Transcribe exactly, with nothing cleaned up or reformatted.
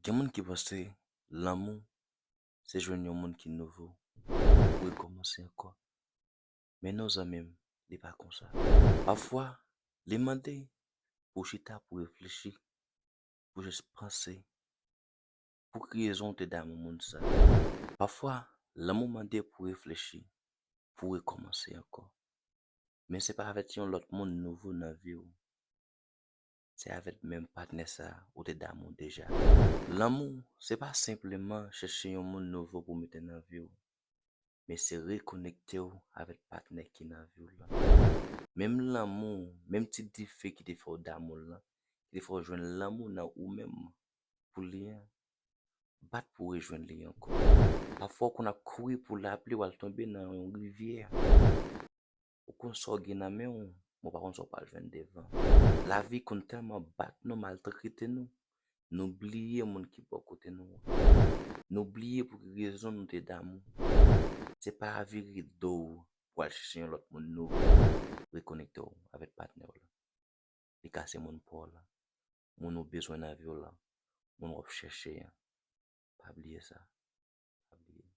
Gen moun ki panse lanmou se jwenn yon moun ki nouvo, ou rekòmanse ankò. Men non, zanmi m, li pa konsa. Pafwa, li mande pou w chita, pou w reflechi, pou w jis panse pou ki rezon w te damou moun sa. Pafwa, lanmou mande pou w reflechi, pou w rekòmanse ankò. Men se pa avèk yon lòt moun nouvo nan vi w. Se avèk menm patnè sa ou te damou deja. Lanmou, se pa senpleman chèche yon moun nouvo pou mete nan vi w, men se rekonekte w avèk patnè ki nan vi w lan. Menm lanmou, menm ti dife ki te fè w damou l lan, ki te fè w jwenn lanmou nan ou menm pou li an, bat pou w rejwenn li ankò. Pafwa w konn ap kouri pou lapli, w al tonbe nan yon rivyè. Ou konn sa w gen nan men w, men w pa konn sa w pral jwenn devan. Lavi konn tèlman bat nou, maltrete nou, nou bliye moun ki bò kote nou an. Nou bliye pou ki rezon nou te damou. Se pa vire do w pou al chèche yon lòt moun nouvo. Rekonekte w avèk patnè w lan. Li ka se moun pa w lan, moun ou bezwen nan vi w lan, moun w ap chèche an. Pa bliye sa.